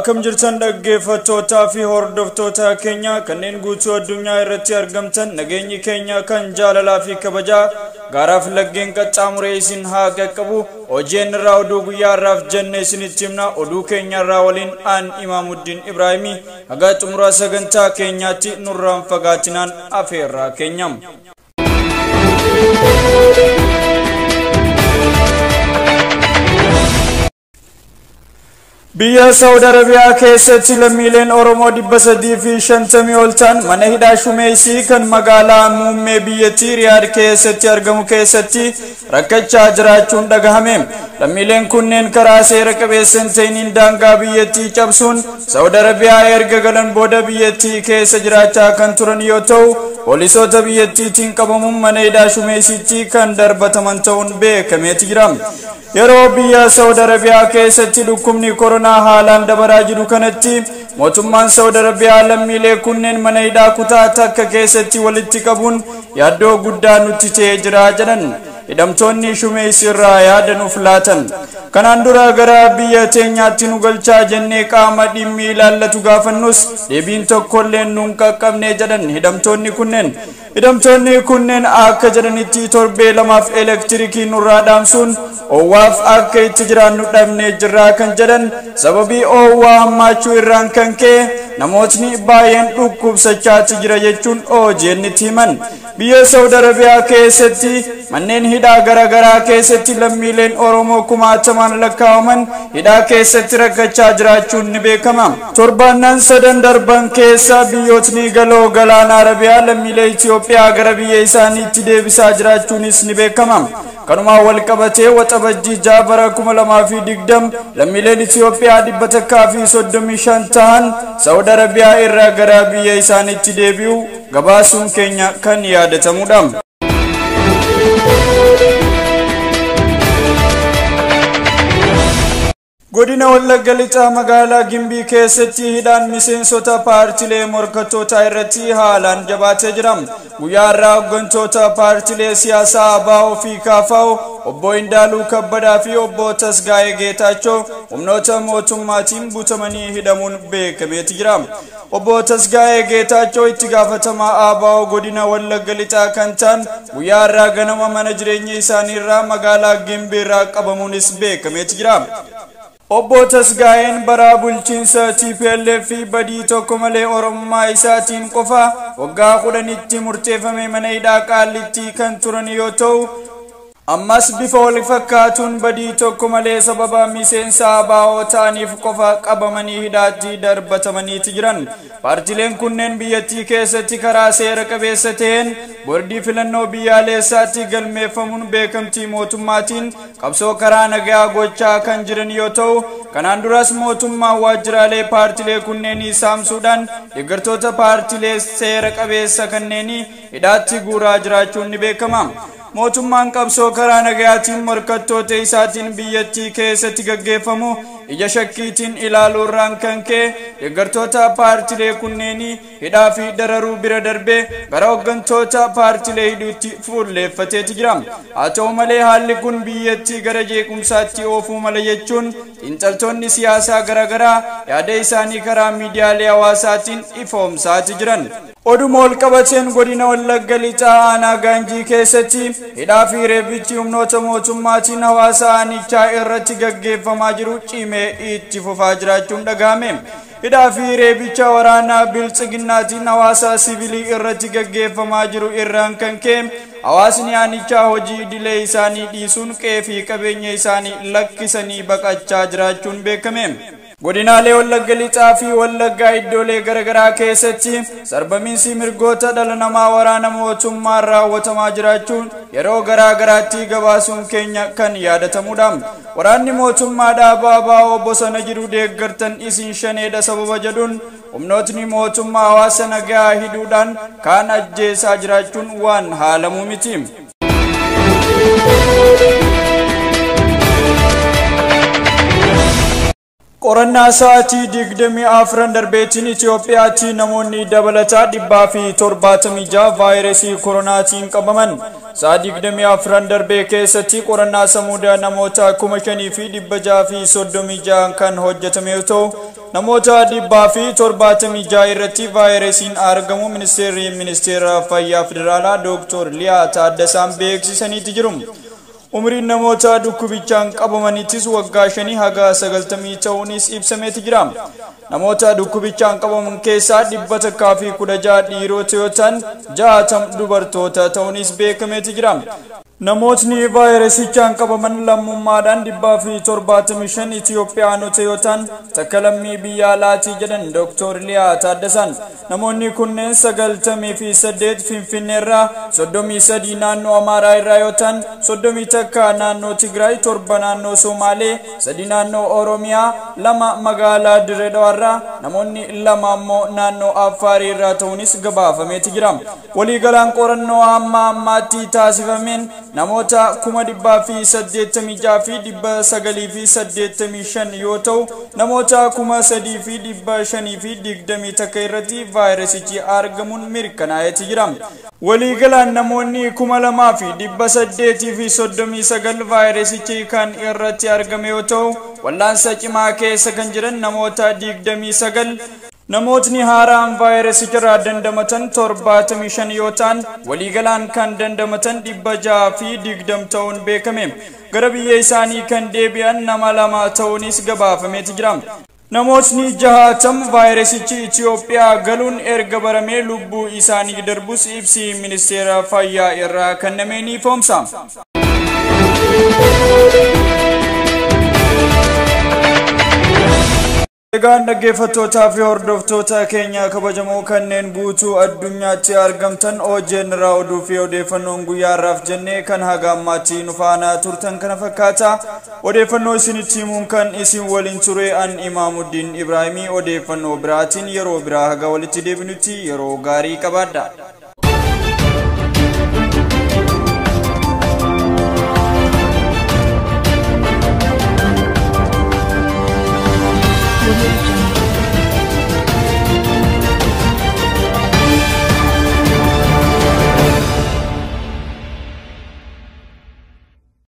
Akkam jirtan dhaggeeffattootaa fi hordoftoota keenya kanneen guutuu addunyaa irratti argamtan, nageenyi keenya kan jaalalaa fi kabajaa gaaraaf laggeen qaxxaamuree isin haa qaqqabu. Hojii irraa oduu guyyaa irraaf jenne isinitti himna. Oduu keenya irraa waliin aan Imaamuddin Ibraahimii. Haga xumura sagantaa keenyaatti nurraan fagaatinaan afeerraa keenyam. Biyya Saawud Arabiyaa keessatti lammiileen Oromoo 350 ol ta'an mana hidhaa Shumeessii kan magaalaa muummee biyyattii Riyaad keessatti argamu keessatti rakkachaa jiraachuun dhagahame. Lammiileen kunneen karaa seera qabeessa hin ta'iniin daangaa biyyattii cabsuun Saawud Arabiyaa erga galan booda biyyattii keessa jiraachaa kan turan yoo ta'u, poolisoota biyyattiitiin qabamuun mana hidhaa Shumeessiitti kan darbataman ta'uun beekameeti jira. Yeroo biyya Saawud Arabiyaa keessatti dhukkubni koronaa haalaan dabaraa jiru kanatti mootummaan Saawud Arabiyaa lammiilee kunneen mana hidhaa kutaa takka keessatti walitti qabuun yaaddoo guddaa nutti ta'ee jira jedhan. Hidhamtoonni Shumeessi irraa yaada nuuf laatan. Kanaan dura gara biyya teenyaatti nu galchaa jennee qaama dhimmi ilaallatu gaafannus deebiin tokkollee nuun qaqqabne jedhan hidhamtoonni kunneen. Hidhamtoonni kunneen akka jedhanitti torbee lamaaf elektirikii nurraa dhaamsuun oowwaaf akka itti jiraannu dhabnee jirraa kan jedhan, sababii oowwaa hammaachuu irraan kan ka'e namootni baay'een dhukkubsachaatti jira jechuun OGN'tti himan. Biyya Saawud Arabiyaa keessatti manneen hidhaa garaagaraa keessatti lammiileen Oromoo kumaatamaan lakkaa'aman hidhaa keessatti rakkachaa jiraachuun ni beekama. Torbaannaan sadan darban keessa biyyootni galoo galaana Arabiyaa lammiilee Itoophiyaa gara biyya isaaniitti deebisaa jiraachuunis ni beekama. Kanumaan wal qabatee Waxabajjii 6 bara 2020 lammiileen Itoophiyaa 135 ta'an Saawud Arabiyaa irraa gara biyya isaaniitti deebi'u gabaasuun keenya kan yaadatamudha. Godina Wallagga Lixaa magaalaa Gimbii keessatti hidhaan miseensota paartilee morkattootaa irratti haalaan jabaatee jira. Guyyaa har'aa hooggantoota paartilee siyaasaa ABO fi KFO obbo Indaaluu Kabbadaa fi obbo Tasgaa'ee Geetaachoo humnoota mootummaatiin butamanii hidhamuun beekameeti jira. Obbo Tasgaa'ee Geetaachoo itti gaafatamaa ABO godina Wallagga Lixaa kan ta'an guyyaa har'aa ganama mana jireenya isaanii irraa magaalaa Gimbii irraa qabamuunis beekameeti jira. Obbo Tasgaa'een bara bulchiinsa TPLF fi badii tokko malee Oromummaa isaatiin qofa waggaa 10tti murteeffame mana hidhaa Qaallitti kan turan yoo ta'u, ammas bifa wal fakkaatuun badii tokko malee sababa miseensa ABO ta'aniif qofa qabamanii hidhaatti darbatamaniiti jiran. Paartileen kunneen biyyattii keessatti karaa seera qabeessa ta'een boordii filannoo biyyaalessaatti galmeeffamuun beekamtii mootummaatiin qabsoo karaa nagaa gochaa kan jiran yoo ta'u, kanaan duras mootummaan waajjiraalee paartilee kunneenii saamsuudhaan deeggartoota paartilee seera qabeessa kanneenii hidhaatti guuraa jiraachuun ni beekama. Mootummaan qabsoo karaa nagayaatiin morkattoota isaatiin biyyattii keessatti gaggeeffamu ija shakkiitiin ilaaluurraan kan ka'e deeggartoota paartilee kunneenii hidhaa fi dararuu bira darbee gara hooggantoota paartilee hidhuutti fuulleeffateeti jira. Haa ta'u malee haalli kun biyyattii gara jeequmsaatti oofuu mala jechuun xiinxaltoonni siyaasaa garaagaraa yaada isaanii karaa miidiyaalee hawaasaatiin ifoomsaati jiran. Oduma wal qabateen godina Wallagga Lixaa aanaa Gaanjii keessatti hidhaa fi reebichi humnoota mootummaatiin hawaasa aanichaa irratti gaggeeffamaa jiru cimee itti fufaa jiraachuun dhagahame. Hidhaa fi reebicha waraanaa biltsiginnaatiin hawaasa siviilii irratti gaggeeffamaa jiru irraan kan ka'e hawaasni aanichaa hojii idilee isaanii dhiisuun qe'ee fi qabeenya isaanii lakkisanii baqachaa jiraachuun beekame. Godinaalee Wallagga Lixaa fi Wallaggaa iddoolee garaagaraa keessatti sarbamiinsi mirgoota dhala namaa waraana mootummaan raawwatamaa jiraachuun yeroo garaagaraatti gabaasuun keenya kan yaadatamudha. Waraanni mootummaa dhaabaa ABO bosona jiru deeggartan isin shaneedha sababa jedhuun humnootni mootummaa hawaasa nagaa hidhuudhaan kaan ajjeesaa jiraachuun waan haalamuu miti. Qorannaa sa'aatii 24 darbeetiin Itoophiyaatti namoonni dabalataa 176 vaayirasii koronaatiin qabaman. Sa'a 24 darbee keessatti qorannaa samuudaa namoota 5636 kan hojjetame yoo ta'u, namoota 176 irratti vaayirasiin argamu ministeerri ministeera fayyaa federaalaa Dooktor Liyaa Taaddasaan beeksisaniiti jiru. Umriin namoota dhukkubichaan qabamanittis waggaa 5 haga 90 ta'uunis ibsameeti jira. Namoota dhukkubichaan qabaman keessaa 116 dhiirota yoo ta'an, 60 dubartoota ta'uunis beekameeti jira. Namootni vaayirasichaan qabaman lammummaadhaan 175 Itoophiyaanota yoo ta'an, takka lammii biyya alaatii jedhan Dooktor Liyaa Taaddasaan. Namoonni kunneen 98 Finfinneerraa, 33 naannoo Amaaraa irraa yoo ta'an, 31 naannoo Tigraay, 7 naannoo Somaalee, 3 naannoo Oromiyaa, 2 magaalaa Dirree Dhawaarraa, namoonni 2 ammoo naannoo Affaarii irraa ta'uunis gabaafameeti jira. Waliigalaan qorannoo hamma ammaatti taasifameen namoota 186,985 yoo ta'u, namoota 3,521 irratti vaayirasichi argamuun mirkanaa'eeti jira. Waliigalaan namoonni 2,839 vaayirasichi kan irratti argame yoo ta'u, wallaansa cimaa keessa kan jiran namoota 29. Namootni haaraan vaayirasicharraa dandamatan 75 yoo ta'an, waliigalaan kan dandamatan 620 ta'uun beekame. Gara biyya isaanii kan deebi'an nama 2 ta'uunis gabaafameeti jira. Namootni 60 vaayirasichi Itoophiyaa galuun erga baramee lubbuu isaanii darbus ibsi ministeera fayyaa irraa kenname ni ifoomsa. Egaan dhaggeeffattootaa fi hordoftoota keenya kabajamoo kanneen guutuu addunyaatti argamtan, OJN irraa oduu fi odeeffannoon guyyaa har'aaf jennee kan haga ammaatti nu faana turtan kana fakkaata. Odeeffannoo isinitti himuun kan isin waliin ture an Imaamuddin Ibraahimii. Odeeffannoo biraatiin yeroo biraa haga walitti deebinutti yeroo gaarii qabaadha.